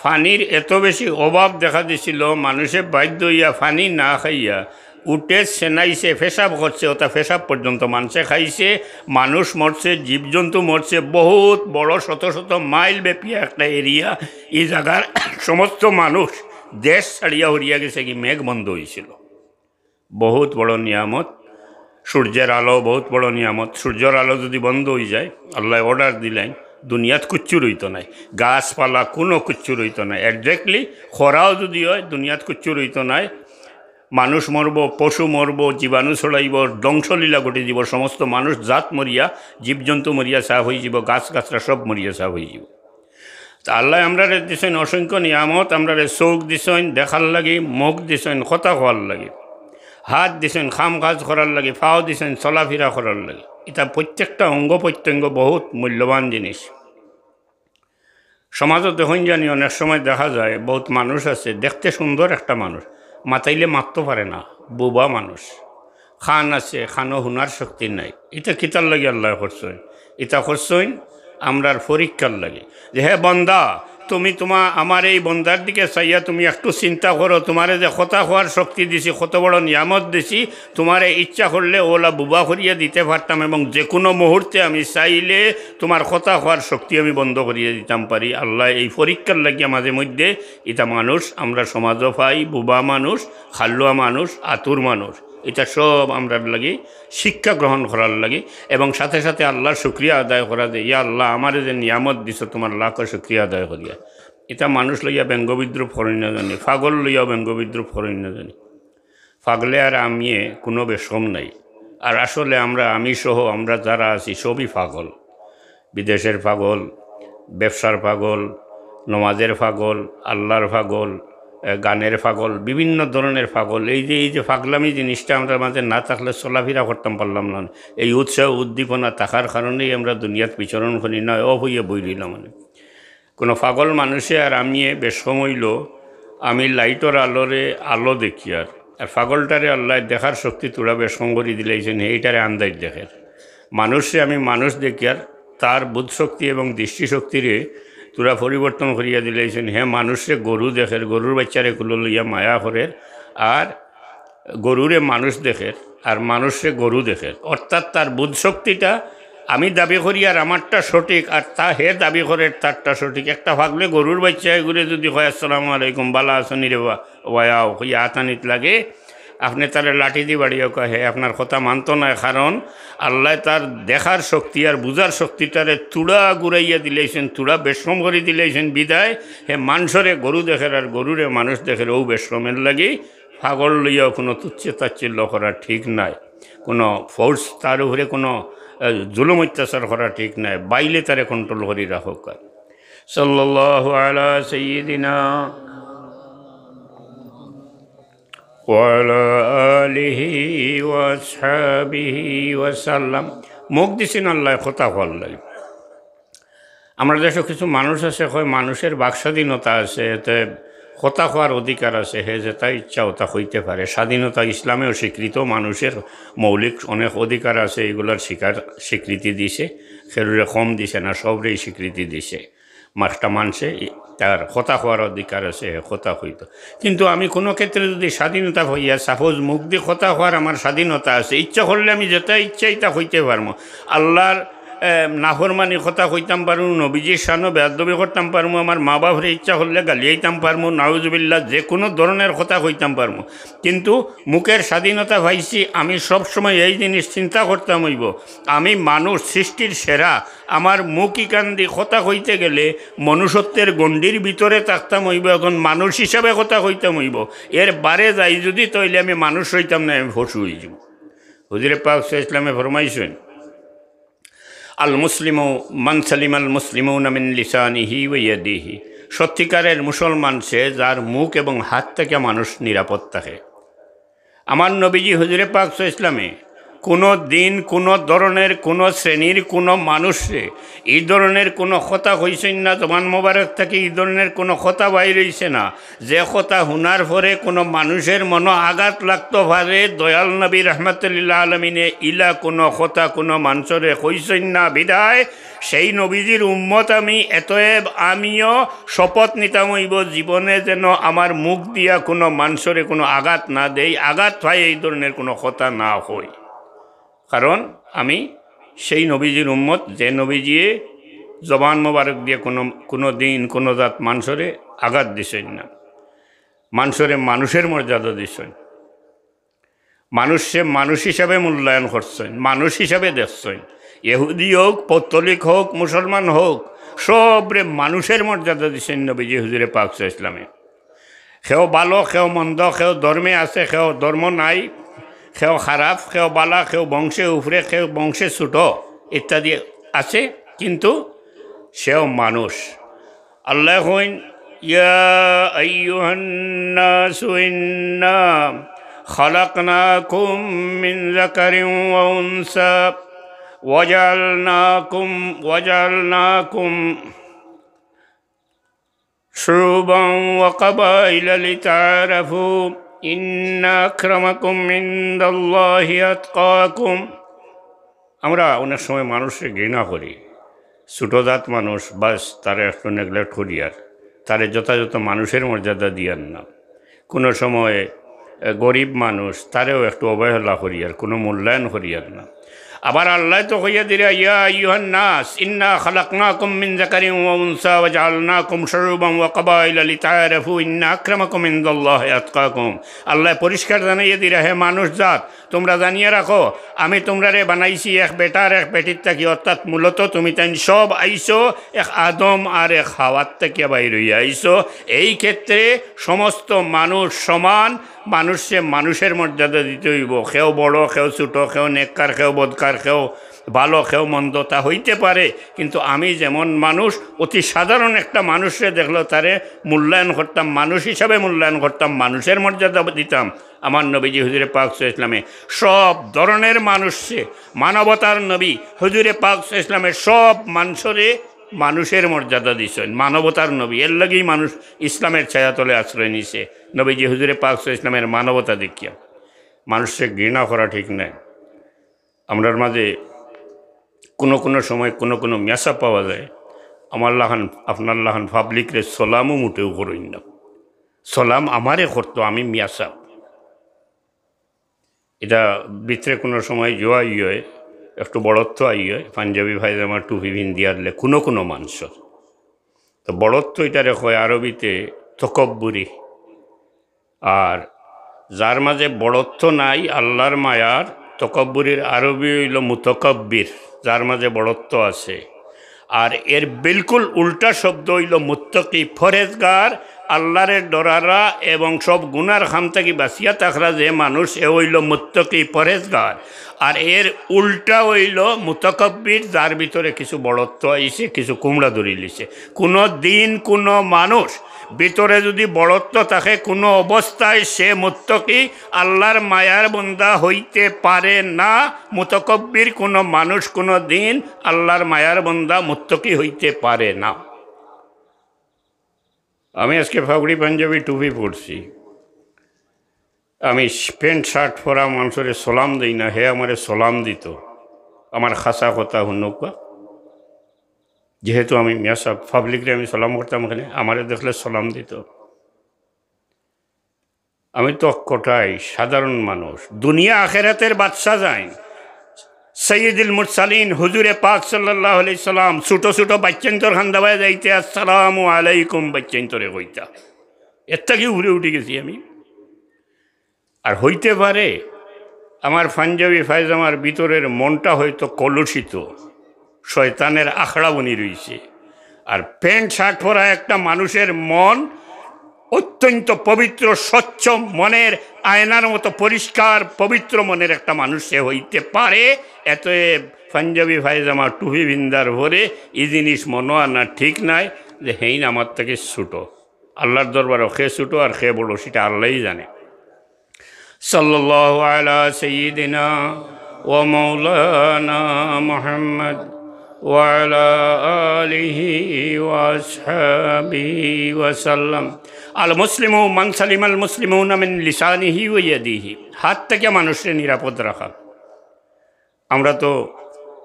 পানির এত বেশি অভাব দেখা দিছিল, মানষে বাধ্য অইয়া পানি না খাইয়া উটে সেনাইছে, পেশাব করছে, অতা পেশাব পর্যন্ত মানষে খাইছে, মানুষ মরছে, জীবজন্তু মরছে। বহুত বড়, শত শত মাইল ব্যাপী একটা এরিয়া, ই জাগার সমস্ত মানুষ দেশ ছাড়িয়া হরিয়া গেছে কি, মেঘ বন্ধ অইছিল। বহুত বড় নিয়ামত, সূর্যের আলো বহুত বড় নিয়ামত। সূর্যর আলো যুদি বন্ধ অইযায়, আল্লায় অর্ডার দিলাইন, দুনিয়াত কুচ্ছু রইতো নায়, গাছপালা কুনু কুচ্ছু রইতো নায়। Exactly, খরাও যুদি অয়, দুনিয়াত কুচ্ছু রইতো নায়। মানুষ মরবো, পশু মরবো, জীবাণু ছড়াইবো, ধ্বংসলীলা ঘটি দিবো, সমস্ত মানুষ জাত মরিয়া, জীবজন্তু মরিয়া সাফ অইযিবো, গাছ গাছরা সব মরিয়া সাফ অইযিবো। তে আল্লায় আমরারে দিছইন অসংখ্য নিয়ামত, আমরারে চউখ দিছইন দেখার লাগি, মুখ দিছইন কথা কওয়ার লাগি, হাত দিছইন কাম কাজ করার লাগি, পাও দিছইন চলাফিরা করার লাগি। ইতা প্রত্যেকটা অঙ্গ প্রত্যঙ্গ বহুত মূল্যবান জিনিস। সমাজো দেখইন জানি অনেক সময় দেখা যায় বহুত মানুষ আছে, দেখতে সুন্দর একটা মানুষ, মাতাইলে মাততো পারে না, বোবা মানুষ, কান আছে, কানো হুনার শক্তি নাই। ইতা কিতার লাগি আল্লায় করছইন? ইতা করছইন আমরার পরীক্ষার লাগি, যে, "হে বন্দা, তুমি তুমা-, আমার এই বন্দার দিকে চাইয়া তুমি একটু চিন্তা করো, তুমারে যে কথা কওয়ার শক্তি দিছি, কত বড় নিয়ামত দিছি, তুমারে ইচ্ছা করলে অউলা বোবা করিয়া দিতে পারতাম, এবং যেকুনু মুহূর্তে আমি চাইলে তুমার কথা কওয়ার শক্তি আমি বন্ধ করিয়া দিতাম পারি।" আল্লায় এই পরীক্ষার লাগিয়া মাঝে মধ্যে ইতা মানুষ আমরা সমাজো পাই, বোবা মানুষ, খাল্লুয়া মানুষ, আতুর মানুষ। ইটা সব আমরার লাগি শিক্ষা গ্রহণ করার লাগি এবং সাথে সাথে আল্লাহর শুকরিয়া আদায় করা যে, "ইয়া আল্লাহ, আমারে যে নিয়ামত দিছো, তুমার লাখো শুকরিয়া আদায় করিয়ার।" ইটা মানুষ লইয়া ব্যঙ্গ বিদ্রুপ করইন না জানি, পাগল লইয়াও ব্যঙ্গ বিদ্রুপ করইন না জানি। পাগলে আর আমিয়ে কুনু বেশকম নাই। আর আসলে আমরা, আমি সহ আমরা যারা আছি, সবই পাগল। বিদেশের পাগল, ব্যবসার পাগল, নমাজের পাগল, আল্লাহর পাগল, এ, গানের পাগল, বিভিন্ন ধরনের পাগল। এই যে, এই যে পাগলামি জিনিসটা আমরার মাঝে না থাকলে চলাফিরা করতাম পারলাম না। এই উৎসাহ উদ্দীপনা থাকার কারণেই আমরা দুনিয়াত বিচরণ করি না, অফ অইয়া বই রইলাম মানে। কুনু পাগল মানুষে আর আমিয়ে বেশকম অইলো, আমি লাইটর আলোরে আলো দেখিয়ার, আর পাগলটারে আল্লায় দেখার শক্তি থুড়া বেশকম করি দিলাইছইন, হে ইটারে আন্দাইর দেখের। মানুষরে আমি মানুষ দেখিয়ার, তার বোধশক্তি এবং দৃষ্টিশক্তিরে থুড়া পরিবর্তন করিয়া দিলাইছইন, হে মানুষরে গরু দেখের, গরুর বাইচ্চারে কুলো লইয়া মায়া করের, আর গরুরে মানুষ দেখের, আর মানুষরে গরু দেখের। অর্থাৎ তার বোধশক্তিটা আমি দাবি করি আর আমারটা সঠিক, আর তা হে দাবি করের তারটা সঠিক। একটা পাগলে গরুর বাইচ্চা এগুরে যদি কয়, "আসসালামু আলাইকুম, বালা আছনি রে বা-, ওয়াও", কইয়া আতানিত লাগে, আপনে তারে লাঠি দি বাড়িয়া কয়, হে আপনার কথা মানতো নায়, কারণ আল্লায় তার দেখার শক্তি আর বুঝার শক্তিটারে থুড়া ঘুরাইয়া দিলাইছইন, থুড়া বেশকম করি দিলাইছইন, বিদায় হে মানষরে গরু দেখের আর গরুরে মানুষ দেখের, অউ বেশকমের লাগি পাগল লইয়াও কুনু তুচ্ছ তাচ্ছিল্য করা ঠিক নায়, কুনু ফোর্স তার উপরে কুনু, আহ, জুলুম অত্যাচার করা ঠিক নায়, বাইলে তারে কন্ট্রোল করি রাখউক্কা। সাল্লাল্লাহু আলা সাইয়্যিদিনা ওয়া আলা আলিহি ওয়া আসহাবিহি ওয়া সাল্লাম। মুখ দিছইন আল্লায় কথা কওয়ার লাগি। আমরার দেশো কিছু মানুষ আছে, কয় মানুষের বাক স্বাধীনতা আছে, এতে কথা কওয়ার অধিকার আছে, হে যেটা ইচ্ছা ওটা কইতে পারে। স্বাধীনতা ইসলামেও স্বীকৃত, মানুষের মৌলিক অনেক অধিকার আছে, এগুলার স্বীকার, স্বীকৃতি দিছে, কেউরে কম দিছে না, সবরেই স্বীকৃতি দিছে। মাসটা মানষে তার কথা কওয়ার অধিকার আছে, হে কথা কইতো। কিন্তু আমি কুনু ক্ষেত্রে যদি স্বাধীনতা পাইয়া, সাপোজ মুখ দি কথা কওয়ার আমার স্বাধীনতা আছে, ইচ্ছা করলে আমি যেটা ইচ্ছা ইটা কইতে পারমু। আল্লাহর, এ, নাফরমানি কথা কইতাম পারমু, নবীজির শানো বেয়াদবি করতাম পারমু, আমার মা বাপরে ইচ্ছা করলে গালিয়াইতাম পারমু, নাউজুবিল্লাহ, যে কুনু ধরনের কথা কইতাম পারমু। কিন্তু মুখের স্বাধীনতা পাইছি, আমি সব সময় এই জিনিস চিন্তা করতাম অইবো, আমি মানুষ, সৃষ্টির সেরা, আমার মুখ ইখান দি কথা কইতে গেলে মনুষ্যত্বের গণ্ডির ভিতরে থাকতাম অইবো, এখন মানুষ হিসাবে কথা কইতাম অইবো। এর বারে যাই যদি, তাইলে আমি মানুষ রইতাম না, আমি পশু অইযিমু। হুজুরে পাক সাল্লাল্লাহু আলাইহি ওয়াসাল্লামে ফরমাইছইন, "আল মুসলিমু মান সালিমাল মুসলিমুনা মিন লিসানিহি ওয়া ইয়াদিহি।" সত্যিকারের মুসলমান সে, যার মুখ এবং হাত থেকে মানুষ নিরাপদ থাকে। আমার নবীজি হুজুরে পাক সাল্লাল্লাহু আলাইহি ওয়াসাল্লামে কুনু দিন, কুনু ধরনের, কুনু শ্রেণীর, কুনু মানুষরে ই ধরনের কুনু কথা কইছইন না, জবান মোবারক থাকি ই ধরনের কুনু কথা বাইর অইছে না, যে কথা হুনার পরে কুনু মানুষের মনো আঘাত লাগতো পারে। দয়াল নবী রহমতুল্লিল আলামিনে ইলা কুনু কথা কুনু মানষরে কইছইন না, বিদায় সেই নবীজির উম্মত আমি, এতএব আমিও শপথ নিতাম অইবো, জীবনে যেন আমার মুখ দিয়া কুনু মানষরে কুনু আঘাত না দেই, আঘাত পাই এই ধরনের কুনু কথা না কই। কারণ আমি সেই নবীজির উম্মত, যে নবীজিয়ে জবান মোবারক দিয়া কুনু, কুনু দিন কুনু জাত মানষরে আঘাত দিছইন না, মানষরে মানুষের মর্যাদা দিছইন। মানুষরে মানুষ হিসাবে মূল্যায়ন করছইন, মানুষ হিসাবে দেখছইন। ইহুদি হোক, পৌত্তলিক হোক, মুসলমান হোক, সবরে মানুষের মর্যাদা দিছইন নবীজি হুজুরে পাক সাল্লাল্লাহু আলাইহি ওয়াসাল্লামে। কেউ ভালো, কেউ মন্দ, কেউ ধর্মে আছে, কেউ ধর্ম নাই, কেউ খারাপ, কেউ ভালা, কেউ বংশে উপরে, কেউ বংশে ছোট ইত্যাদি আছে, কিন্তু সেও মানুষ। আল্লায় কইন, "ইয়া আইয়ুহান নাসু ইন্না খালাকনাকুম মিন যাকারিন ওয়া উনসা ওয়া জাআলনাকুম, ওয়া জাআলনাকুম শুউবান ওয়া কাবাইলা লিতাআরাফু, ইন্না আকরামাকুম ইনদাল্লাহি আতকাকুম।" আমরা অনেক সময় মানুষরে ঘৃণা করি, ছোট জাত মানুষ, বাস, তারে একটু নেগলেক্ট করি আর তারে যথাযথ মানুষের মর্যাদা দিয়ার না। কুনু সময়, এ, গরিব মানুষ, তারেও একটু অবহেলা করি আর কুনু মূল্যায়ন করি আর না। আবার আল্লায় তো কইয়া দিরা, ইয়া আইয়ুহান নাস ইন্না খালাকনাকুম মিন যাকারিন ওয়া উনসা ওয়া জাআলনাকুম শুউবান ওয়া কাবাইলা লিতাআরাফু ইন্না আকরামাকুম ইনদাল্লাহি আতকাকুম। আল্লায় পরিষ্কার জানাইয়া দিরা, হে মানুষ জাত, তুমরা জানিয়া রাখো, আমি তুমরারে বানাইছি এক বেটা আর এক বেটির থাকি, অর্থাৎ মূলত তুমি তাইন সব আইছো এক আদম আর এক হাওয়ার থাকিয়া বাইর অইয়া আইছো। এই ক্ষেত্রে সমস্ত মানুষ সমান, মানুষরে মানুষের মর্যাদা দিতে অইবো। কেউ বড়, কেউ ছোট, কেউ নেককার, কেউ বদকার, কেউ ভালো, কেউ মন্দ, তা হইতে পারে, কিন্তু আমি যেমন মানুষ, অতি সাধারণ একটা মানুষরে দেখলেও তারে মূল্যায়ন করতাম, মানুষ হিসাবে মূল্যায়ন করতাম, মানুষের মর্যাদা দিতাম। আমার নবীজি হুজুরে পাক সাল্লাল্লাহু আলাইহি ওয়াসাল্লামে সব ধরনের মানুষরে, মানবতার নবী হুজুরে পাক সাল্লাল্লাহু আলাইহি ওয়াসাল্লামে সব মানুষরে মানুষের মর্যাদা দিছইন, মানবতার নবী। এর লাগেই মানুষ ইসলামের ছায়াতলে আশ্রয় নিছে, নবীজি হুজুরে পাক সাল্লাল্লাহু আলাইহি ওয়াসাল্লামের মানবতা দেখিয়া। মানুষরে ঘৃণা করা ঠিক নায়। আমরার মাঝে কোনো কোনো সময় কোনো কোনো মিয়াসাব পাওয়া যায়, আমার লাখান, আপনার লাখান পাবলিকরে সালামও মোটেও করইন না। সালাম আমারে করতো, আমি মিয়াসাব। এটা ভিতরে কোনো সময় জোয়াই হয়, একটু বড়ত্ব আই হয়, পাঞ্জাবি পায়জামা টুপি পিন্দিয়ারলে কোনো কোনো মানুষর। তো বড়ত্ব এটারে কয় আরবিতে তকব্বুরি। আর যার মাঝে বড়ত্ব নাই, আল্লাহর মায়ার, তকব্বুরির আরবি অইলো মুতাকাব্বির, যার মাঝে বড়ত্ব আছে। আর এর বিলকুল উল্টা শব্দ অইলো মুত্তাকি, পরহেজগার, আল্লাহরে ডরারা এবং সব গুনার কাম থাকি বাঁচিয়া থাকরা যে মানুষ, এ অইলো মুত্তাকি, পরহেজগার। আর এর উল্টা অইলো মুতাকাব্বির, যার ভিতরে কিছু বড়ত্ব আইছে, কিছু কুমড়া ধরিলিছে। কোনো দিন কোনো মানুষ ভিতরে যদি বড়ত্ব থাকে, কোনো অবস্থায় সে মুত্তাকি, আল্লাহর মায়ার বন্দা হইতে পারে না। মুতাকাব্বির কোনো মানুষ কোনো দিন আল্লাহর মায়ার বন্দা মুত্তাকি হইতে পারে না। আমি আজকে পাগড়ি পাঞ্জাবি টুপি পরছি, আমি প্যান্ট শার্ট পরা মানুষরে সালাম দেই না, হে আমারে সালাম দিত। আমার খাসা কথা হুনউক্কা, যেহেতু আমি মিয়াসাব, পাবলিকরে আমি সালাম করতাম, এখানে আমারে দেখলে সালাম দিত। আমি তো কটাই সাধারণ মানুষ, দুনিয়া আখেরাতের বাদশা যাইন। সাইয়্যিদুল মুরসালিন হুজুরে পাক সাল্লাল্লাহু আলাইহি সাল্লাম ছোট ছোট বাচ্চাইন্তর খান্দাবায় যাইতে, "আসসালামু আলাইকুম" বাচ্চাইন্তরে কইতা। এর থাকি উপরে উঠি গেছি আমি। আর হইতে পারে আমার পাঞ্জাবি পায়জামার ভিতরের মনটা হয়তো কলুষিত, শয়তানের আখড়া বনি রইছে। আর প্যান্ট শার্ট পরা একটা মানুষের মন অত্যন্ত পবিত্র, স্বচ্ছ মনের আয়নার মতো পরিষ্কার, পবিত্র মনের একটা মানুষ সে হইতে পারে। এত এ পাঞ্জাবি পায়জামা টুপি বিন্দার পরে এই জিনিস মনো আনা ঠিক নাই যে হেইন আমার থাকি ছোট। আল্লাহর দরবারও কে ছোট আর কে বড়, সেটা আল্লাহই জানে। সাল্লাল্লাহু আলা সাইয়্যিদিনা ওয়া মাওলানা মুহাম্মদ ওয়া আলা আলিহি ওয়া আসহাবিহি ওয়া সাল্লাম। আল মুসলিমু মান সালিমাল মুসলিমুনা মিন লিসানিহি ওয়া ইয়াদিহি। হাত থেকে মানুষরে নিরাপদ রাখা। আমরা তো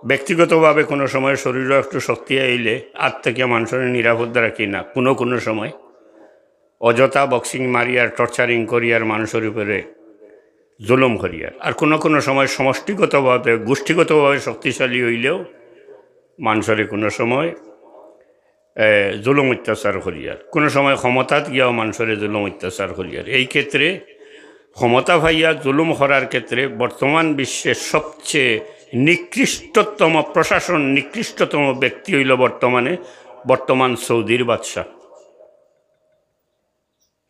ব্যক্তিগতভাবে কোনো সময় শরীরও একটু শক্তি আইলে আত থাকিয়া মানুষরে নিরাপদ রাখি না, কোনো কোনো সময় অযথা বক্সিং মারিয়ার, টর্চারিং করিয়ার, মানুষর উপরে জুলুম করিয়ার। আর কোনো কোনো সময় সমষ্টিগতভাবে, গোষ্ঠীগতভাবে শক্তিশালী হইলেও মানুষরে কোনো সময় এ, জুলুম অত্যাচার করিয়ার, কোনো সময় ক্ষমতাত গিয়াও মানুষরে জুলুম অত্যাচার করিয়ার। এই ক্ষেত্রে ক্ষমতা পাইয়া জুলুম করার ক্ষেত্রে বর্তমান বিশ্বের সবচেয়ে নিকৃষ্টতম প্রশাসন, নিকৃষ্টতম ব্যক্তি হইল বর্তমানে, বর্তমান সৌদির বাদশা।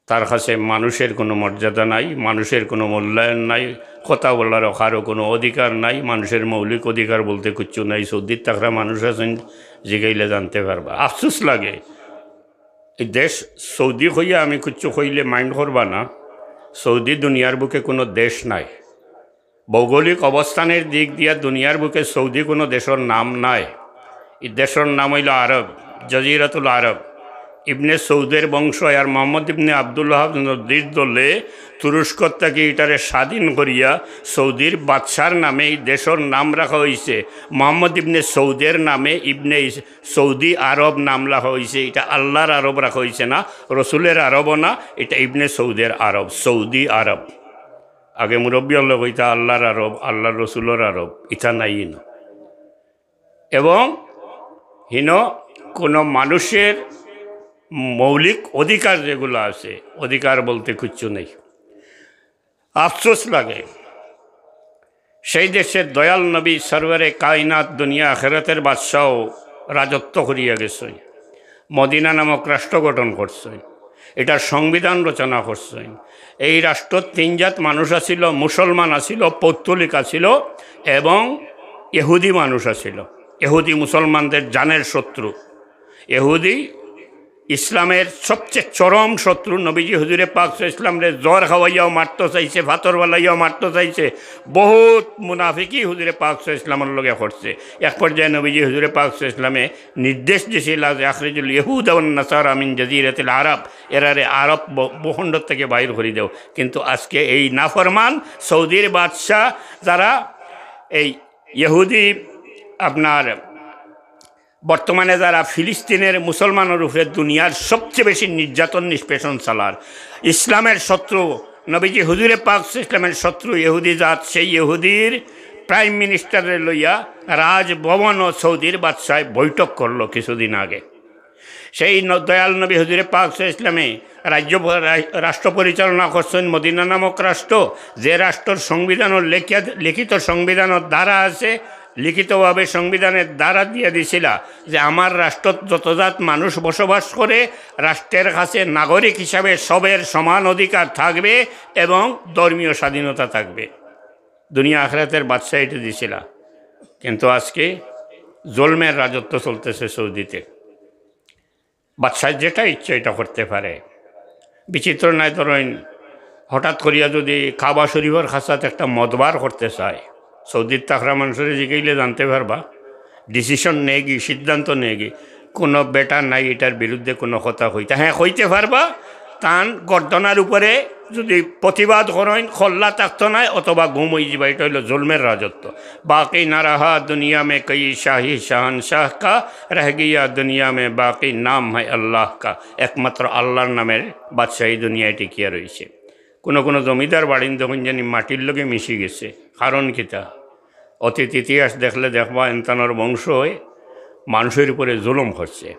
তার কাছে মানুষের কোনো মর্যাদা নাই, মানুষের কোনো মূল্যায়ন নাই, কথা বলার কারো কোনো অধিকার নাই, মানুষের মৌলিক অধিকার বলতে কিচ্ছু নাই। সৌদিত থাকরা মানুষ আছেন, জিগাইলে জানতে পারবা। আফসোস লাগে, এই দেশ সৌদি কইয়া আমি কিচ্ছু কইলে মাইন্ড করবা না। সৌদি দুনিয়ার বুকে কোনো দেশ নাই। ভৌগোলিক অবস্থানের দিক দিয়া দুনিয়ার বুকে সৌদি কোনো দেশর নাম নাই। এই দেশর নাম হইল আরব, জাজিরাতুল আরব। ইবনে সৌদের বংশ আর মোহাম্মদ ইবনে আব্দুল ওয়াহাব নবীর দলে তুরস্ক থাকি ইটারে স্বাধীন করিয়া সৌদির বাদশার নামে এই দেশর নাম রাখা হইছে। মোহাম্মদ ইবনে সৌদের নামে ইবনে ইস-, সৌদি আরব নাম রাখা হইছে। এটা আল্লাহর আরব রাখা হইছে না, রসুলের আরবও না, এটা ইবনে সৌদের আরব, সৌদি আরব। আগে মুরব্বী অকলে কইতা আল্লাহর আরব, আল্লাহর রসুলর আরব, ইতা নাই ইনো। এবং হিনো কোনো মানুষের মৌলিক অধিকার যেগুলো আছে, অধিকার বলতে কিচ্ছু নেই। আফসোস লাগে, সেই দেশের দয়াল নবী সরওয়ারে কায়নাত, দুনিয়া আখেরাতের বাদশাও রাজত্ব করিয়া গেছইন, মদিনা নামক রাষ্ট্র গঠন করছইন, এটার সংবিধান রচনা করছইন। এই রাষ্ট্রত তিন জাত মানুষ আছিল, মুসলমান আছিল, পৌত্তলিক আছিল এবং ইহুদি মানুষ আছিল। ইহুদি মুসলমানদের জানের শত্রু। ইহুদি ইসলামের সবচেয়ে চরম শত্রু। নবীজি হুজুরে পাক সাল্লাল্লাহু আলাইহি ওয়াসাল্লামরে জহর খাওয়াইয়াও মারতো চাইছে, ফাতর বালাইয়াও মারতো চাইছে, বহুত মুনাফিকি হুজুরে পাক সাল্লাল্লাহু আলাইহি ওয়াসাল্লামর লগে করছে। এক পর্যায়ে নবীজি হুজুরে পাক সাল্লাল্লাহু আলাইহি ওয়াসাল্লামে নির্দেশ দিছিলা যে, "আখরিজুল ইয়াহুদা ওয়ান নাসারা মিন জাজিরাতিল আরব", এরারে আরব ব-, ভূখণ্ড থেকে বাইর করি দেও। কিন্তু আজকে এই নাফরমান সৌদির বাদশাহ, যারা এই ইহুদি, আপনার বর্তমানে যারা ফিলিস্তিনের মুসলমানের উপরে দুনিয়ার সবচেয়ে বেশি নির্যাতন নিষ্পেষণ চালার, ইসলামের শত্রু, নবীজি হুজুরে পাক সাল্লাল্লাহু আলাইহি ওয়াসাল্লামের শত্রু ইহুদি জাত, সেই ইহুদির প্রাইম মিনিস্টাররে লইয়া রাজভবন ও সৌদির বাদশায় বৈঠক করলো কিছুদিন আগে। সেই ন-, দয়াল নবী হুজুরে পাক সাল্লাল্লাহু আলাইহি ওয়াসাল্লামে রাজ্য প-, রা-, রাষ্ট্র পরিচালনা করছেন মদিনা নামক রাষ্ট্র, যে রাষ্ট্রর সংবিধানর লেখিয়া-, লিখিত সংবিধানর ধারা আছে, লিখিতভাবে সংবিধানের ধারা দিয়া দিছিলা যে আমার রাষ্ট্রত যত জাত মানুষ বসবাস করে, রাষ্ট্রের কাছে নাগরিক হিসাবে সবের সমান অধিকার থাকবে এবং ধর্মীয় স্বাধীনতা থাকবে। দুনিয়া আখেরাতের বাদশাহ এটা দিছিলা, কিন্তু আজকে জুলমের রাজত্ব চলতেছে সৌদিতে। বাদশাহ যেটা ইচ্ছে এটা করতে পারে। বিচিত্র নাই, ধরেন হঠাৎ করিয়া যদি কাবা শরীফর খাসাত একটা মতবার করতে চায়, সৌদিত থাকরা মানুষরে জিগাইলে জানতে পারবা, ডিসিশন নেয়গি, সিদ্ধান্ত নেয়গি, কোনো বেটা নাই এটার বিরুদ্ধে কোনো কথা কইতা। হ্যাঁ, কইতে পারবা, তান গর্দনার উপরে যদি প্রতিবাদ করেন, খল্লা থাকতো নাই, অথবা গুম হয়ে যাবা। এটা হইল জুলমের রাজত্ব। باقی نہ رہا دنیا میں کوئی شاہی شہنشاہ کا، رہ گیا دنیا میں باقی نام ہے اللہ کا। একমাত্র আল্লাহর নামের বাদশাহী দুনিয়ায় টিকিয়া রইছে। কোনো কোনো জমিদার বাড়িন দেখইন জানি মাটির লগে মিশি গেছে। কারণ কিতা? অতীত ইতিহাস দেখলে দেখবা, এনতানর বংশয় মানুষের উপরে জুলুম করছে।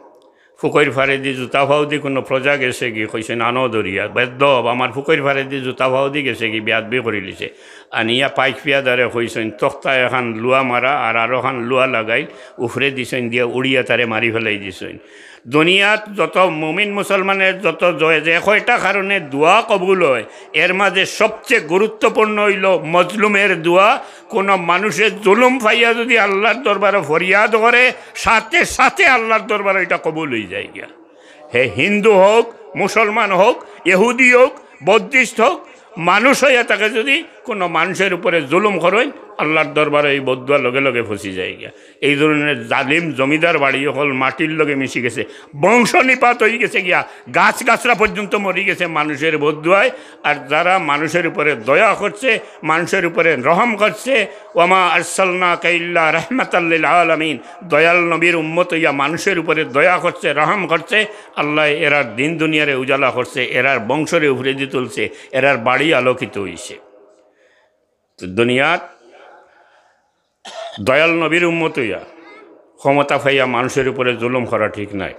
ফুকইর ফারেদি জুতা ফাউদি কোনো প্রজা গেছেগি, কইছইন, "আনো ধরিয়া, বেয়াদব, আমার ফুকইর ফারেদি জুতা ফাউদি গেছেগি, বেয়াদবি করিলিছে।" আনিয়া পাইক পিয়াদারে কইছইন, "তক্তা এখান লুয়া মারা আর আরোখান লুয়া লাগাইল, উফরে দিছইন দিয়া উড়িয়া তারে মারি ফেলাই দিছইন।" দুনিয়াত যত মুমিন মুসলমানের যত জয়, যে কয়টা কারণে দোয়া কবুল হয়, এর মাঝে সবচেয়ে গুরুত্বপূর্ণ হইল মজলুমের দোয়া। কোনো মানুষের জুলুম পাইয়া যদি আল্লাহর দরবারে ফরিয়াদ করে, সাথে সাথে আল্লাহর দরবারে এটা কবুল হয়ে যায় গিয়া। হে হিন্দু হোক, মুসলমান হোক, ইহুদি হোক, বৌদ্ধিস্ট হোক, মানুষ হইয়া থাকে যদি কোনো মানুষের উপরে জুলুম করেন, আল্লাহর দরবারে এই বদদোয়া লগে লগে পৌঁছি যায় গিয়া। এই ধরনের জালিম জমিদার বাড়ি হল মাটির লগে মিশি গেছে, বংশ নিপাত হয়ে গেছে গিয়া, গাছ গাছরা পর্যন্ত মরি গেছে মানুষের বদদোয়ায়। আর যারা মানুষের উপরে দয়া করছে, মানুষের উপরে রহম করছে, ওয়ামা আরসালনাকা ইল্লা রাহমাতাল লিল আলামিন, দয়াল নবীর উম্মত হইয়া মানুষের উপরে দয়া করছে, রহম করছে, আল্লাহ এরার দিন দুনিয়ারে উজালা করছে, এরার বংশরে উপরেদি তুলছে, এরার বাড়ি আলোকিত হইছে। তো দুনিয়াত দয়াল নবীর উম্মত হইয়া ক্ষমতা পাইয়া মানুষের উপরে জুলুম করা ঠিক নাই।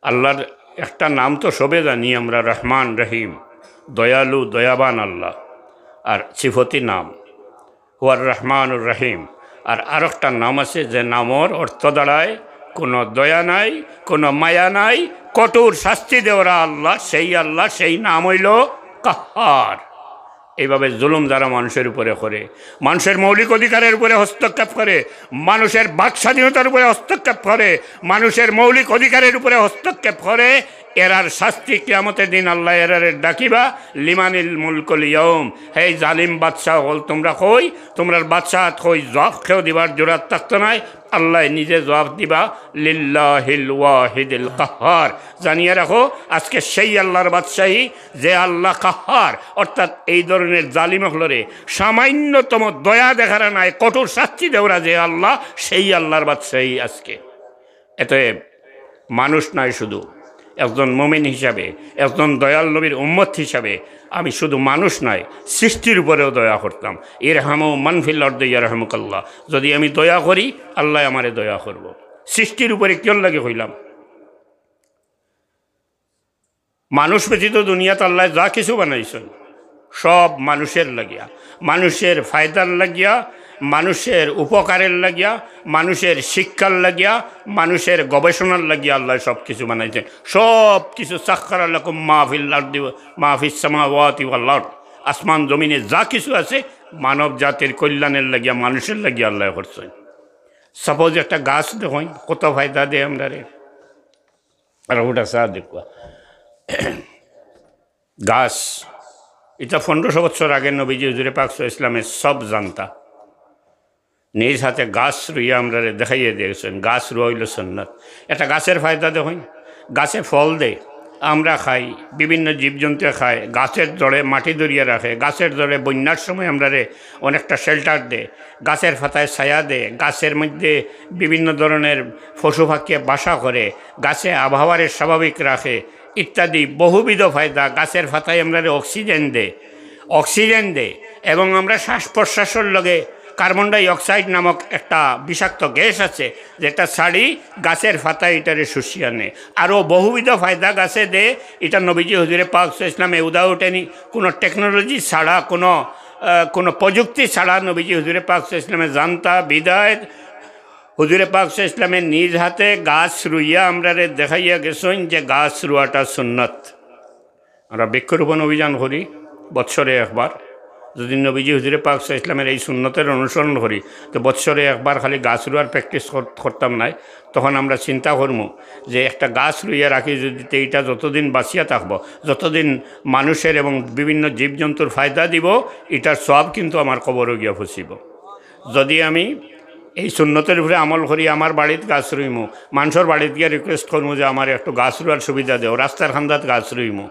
আল্লাহর একটা নাম তো সবে জানি আমরা, রহমান রহিম, দয়ালু দয়াবান আল্লাহ। আর সিফতি নাম, হুয়ার রহমানুর রহিম। আর আরেকটা নাম আছে যে নামর অর্থ দাঁড়ায় কোনো দয়া নাই, কোনো মায়া নাই, কঠোর শাস্তি দেওরা আল্লাহ, সেই আল্লাহ, সেই নাম হইল কাহ্হার। এইভাবে জুলুম যারা মানুষের উপরে করে, মানুষের মৌলিক অধিকারের উপরে হস্তক্ষেপ করে, মানুষের বাক স্বাধীনতার উপরে হস্তক্ষেপ করে, মানুষের মৌলিক অধিকারের উপরে হস্তক্ষেপ করে, এরার শাস্তি কিয়ামতের দিন আল্লাহ এরারে ডাকিবা, লিমানিল মুলকুল ইয়াউম, হে জালিম বাদশাহ হল, তোমরা কই, তোমরার বাদশাহাত কই, জবাব কেউ দিবার জুরাত থাকতো নাই, আল্লাহ নিজে জবাব দিবা, লিল্লাহিল ওয়াহিদিল কাহ্হার। জানিয়া রাখো, আজকে সেই আল্লাহর বাদশাহী যে আল্লাহ কাহ্হার, অর্থাৎ এই ধরনের জালিম অকলরে সামান্যতম দয়া দেখারা নাই, কঠোর শাস্তি দেওরা যে আল্লাহ, সেই আল্লাহর বাদশাহী আজকে। এতে মানুষ নাই শুধু, একজন মুমিন হিসাবে, একজন দয়াল নবীর উম্মত হিসাবে আমি শুধু মানুষ নয়, সৃষ্টির উপরেও দয়া করতাম। ইরহামু মান ফিল আরদি ইয়ারহামুকাল্লাহ। যদি আমি দয়া করি, আল্লায় আমারে দয়া করবো। সৃষ্টির উপরে কিয়র লাগি কইলাম? মানুষ ব্যতীত দুনিয়াত আল্লায় যা কিছু বানাইছইন, সব মানুষের লাগিয়া, মানুষের ফায়দার লাগিয়া, মানুষের উপকারের লাগিয়া, মানুষের শিক্ষার লাগিয়া, মানুষের গবেষণার লাগিয়া আল্লায় সব কিছু বানাইছইন। সব কিছু, সাখখারা লাকুম মা ফিল আরদি ওয়া মা ফিস সামাওয়াতি ওয়াল আরদ, আসমান জমিনে যা কিছু আছে মানব জাতির কল্যাণের লাগিয়া, মানুষের লাগিয়া আল্লায় করছইন। সাপোজ একটা গাছ দেখইন, কত ফায়দা দেয় আমরারে। আর ওটা চা দেখবা। গাছ, ইটা পনেরোশো বছর আগে নবীজি হুজুরে পাক সাল্লাল্লাহু আলাইহি ওয়াসাল্লামে সব জানতা। নিজ হাতে গাছ রুইয়া আমরারে দেখাইয়া দিয়া গেছইন, গাছ রুয়া অইলো সুন্নত। একটা গাছের ফায়দা দেখইন, গাছে ফল দেয়, আমরা খাই, বিভিন্ন জীবজন্তুয়ে খায়, গাছের জড়ে মাটি ধরিয়া রাখে, গাছের জড়ে বন্যার সময় আমরারে অনেকটা শেল্টার দেয়, গাছের পাতায় ছায়া দেয়, গাছের মধ্যে বিভিন্ন ধরনের পশু পাখিয়ে বাসা করে, গাছে আবহাওয়ারে স্বাভাবিক রাখে ইত্যাদি বহুবিধ ফায়দা। গাছের পাতায় আমরারে অক্সিজেন দেয়, অক্সিজেন দেয় এবং আমরা শ্বাস প্রশ্বাসের লগে কার্বন ডাই অক্সাইড নামক একটা বিষাক্ত গ্যাস আছে, যেটা ছাড়ি গাছের পাতায় ইটারে শুষিয়া নেয়। আরও বহুবিধ ফায়দা গাছে দেয়। ইটা নবীজি হুজুরে পাক সাল্লাল্লাহু আলাইহি ওয়াসাল্লামে উদাউট এনি কোনো টেকনোলজি ছাড়া, কোনো, আহ, কোনো প্রযুক্তি ছাড়া নবীজি হুজুরে পাক সাল্লাল্লাহু আলাইহি ওয়াসাল্লামে জানতা। বিদায় হুজুরে পাক সাল্লাল্লাহু আলাইহি ওয়াসাল্লামে নিজ হাতে গাছ রুইয়া আমরারে দেখাইয়া গেছইন যে গাছ রুয়াটা সুন্নত। আমরা বৃক্ষরোপণ অভিযান করি বৎসরে একবার। যদি নবীজি হুজুরে পাক সাল্লাল্লাহু আলাইহি ওয়াসাল্লামের এই সুন্নতের অনুসরণ করি, তো বৎসরে একবার খালি গাছ রুয়ার প্র্যাকটিস করতাম নায়। তখন আমরা চিন্তা করমু যে একটা গাছ রুইয়া রাখি যদি, তে ইটা যতদিন বাঁচিয়া থাকবো, যতদিন মানুষের এবং বিভিন্ন জীবজন্তুর ফায়দা দিব, ইটার সওয়াব কিন্তু আমার কবরো গিয়া পৌঁছিব। যদি আমি এই সুন্নতের উপরে আমল করি, আমার বাড়িত গাছ রুইমু, মানষর বাড়িত গিয়া রিকোয়েস্ট করমু যে আমারে একটু গাছ রুয়ার সুবিধা দেও, রাস্তার কান্দাত গাছ রুইমু।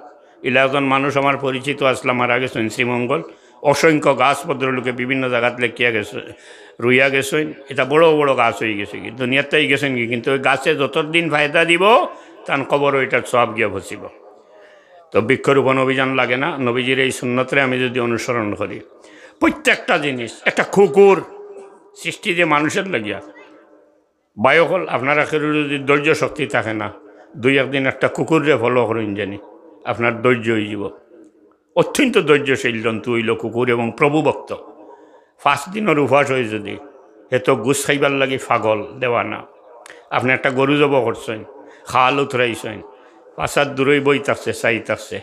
ইলা একজন মানুষ আমার পরিচিত আছলা, মারা গেছইন, শ্রীমঙ্গল। অসংখ্য গাছ ভদ্রলোকে বিভিন্ন জাগাত লেখিয়া গেছে, রুইয়া গেছইন, ইটা বড় বড় গাছ অইগেছেগি, দুনিয়াত থাকি গেছইনগি, কিন্তু ওই গাছে যতদিন ফায়দা দিব, তান কবরো ইটার সওয়াব গিয়া পৌঁছিব। তো বৃক্ষরোপণ অভিযান লাগে না, নবীজির এই সুন্নতরে আমি যদি অনুসরণ করি, প্রত্যেকটা জিনিস, একটা কুকুর সৃষ্টি যে মানুষের লাগিয়া, ভাই অকল, আপনারা কেউর যদি ধৈর্য শক্তি থাকে না, দুই একদিন একটা কুকুররে ফলো করইন জানি, আপনার ধৈর্য অইযিব। অত্যন্ত ধৈর্যশীল জন্তু অইলো কুকুর এবং প্রভুভক্ত। পাঁচ দিনর উপাস অয় যদি, হে তো গোস্ত খাইবার লাগি পাগল, দেওয়ানা। আপনে একটা গরু জবো করছইন, খাল উতরাইছইন, পাছাত দূরই বই থাকছে, চাই থাকছে,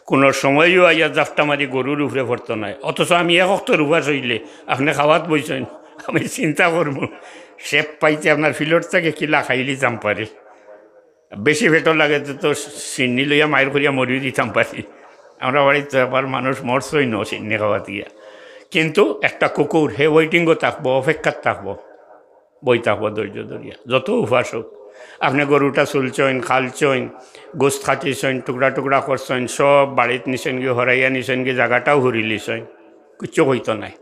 কোনো সময়ও আইয়া জাপটা মারি গরুর উপরে পড়তো নায়। অথচ আমি এক অক্তর উপাস অইলে আপনে খাওয়াত বইছইন, আমি চিন্তা করমু, শেপ পাইতে আপনার ফিলর থাকি কিলা খাইলিতাম পারি। বেশি পেটো লাগে তো, তো শিন্নি লইয়া মাইর করিয়া মরিও দিতাম পারি। আমরা বাড়িত তো আবার মানুষ মরছইন শিন্নি খাওয়াত গিয়া। কিন্তু একটা কুকুর, হে ওয়েটিংও থাকবো, অপেক্ষাত থাকবো, বই থাকবো ধৈর্য ধরিয়া, যত উপাস হোক। আপনে গরুটা ছুলছইন, খালছইন, গোস্ত কাটিছইন, টুকরা টুকরা করছইন, সব বাড়িত নিছইনগি, হরাইয়া নিছইনগি, জাগাটাও হুরিলিছইন, কিচ্ছু কইতো নায়।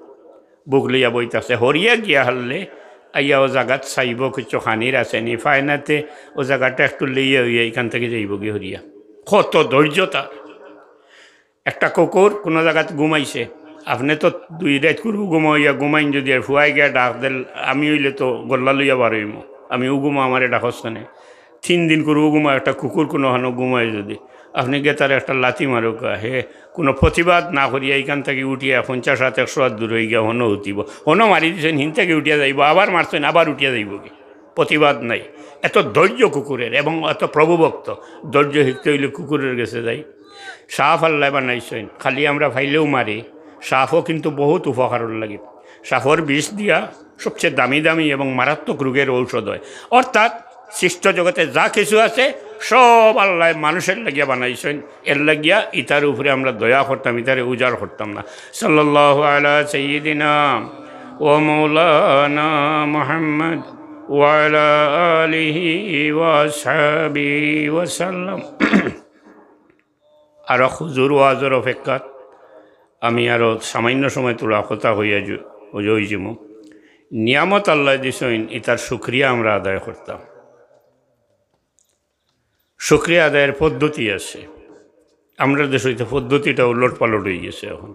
বুক লইয়া বই থাকছে, হরিয়া গিয়া হারলে আইয়া ও জাগাত চাইবো কিচ্ছু খানির আছে নি, পায় না তে ও জাগাটা একটু লইয়া অইয়া ইখান থাকি যাইবোগি হরিয়া। কত ধৈর্য তার। একটা কুকুর কোনো জাগাত ঘুমাইছে, আপনে তো দুই রাইত করবো ঘুমাইয়া ঘুমাইন যদি, আর ফুয়ায় গিয়া ডাক দেল, আমি অইলে তো গল্লা লইয়া বার অইমু, আমি ও ঘুমা আমারে ডাকস কেনে? তিন দিন করবো ঘুমা, একটা কুকুর কোনো হানো ঘুমায় যদি, আপনে গিয়া তারে একটা লাথি মারউক্কা, হে কোনো প্রতিবাদ না করিয়া ইখান থাকি উঠিয়া পঞ্চাশ হাত, একশো হাত দূর অইগিয়া হনো হুতিবো, হনো মারি দিছইন, হিন থাকি উঠিয়া যাইবো, আবার মারছইন, আবার উঠিয়া যাইবোগি, প্রতিবাদ নাই। এত ধৈর্য কুকুরের এবং এত প্রভুভক্ত। ধৈর্য শিখতে অইলে কুকুরের গেছে যাই। সাপ আল্লায় বানাইছইন, খালি আমরা পাইলেউ মারি, সাপও কিন্তু বহুত উপকারর লাগি। সাপর বিষ দিয়া সবচেয়ে দামি দামি এবং মারাত্মক রোগের ঔষধ হয়। অর্থাৎ সৃষ্ট জগতে যা কিছু আছে সব আল্লায় মানুষের লাগিয়া বানাইছইন, এর লাগিয়া ইতার উপরে আমরা দয়া করতাম, ইতারে উজাড় করতাম না। সাল্লাল্লাহু আলা সাইয়্যিদিনা ওয়া মাওলানা মুহাম্মদ ওয়া আলা আলিহি ওয়া আসহাবিহি ওয়া সাল্লাম। আরো হুজুর ওয়াজর অপেক্ষাত আমি আরো সামান্য সময় থুড়া কথা কইয়া যু-, অইযিমু। নিয়ামত আল্লায় দিছইন, ইতার শুকরিয়া আমরা আদায় করতাম। শুকরিয়া আদায়ের পদ্ধতি আছে। আমরার দেশো ইতা পদ্ধতিটা উলটপালট অইগেছে অখন।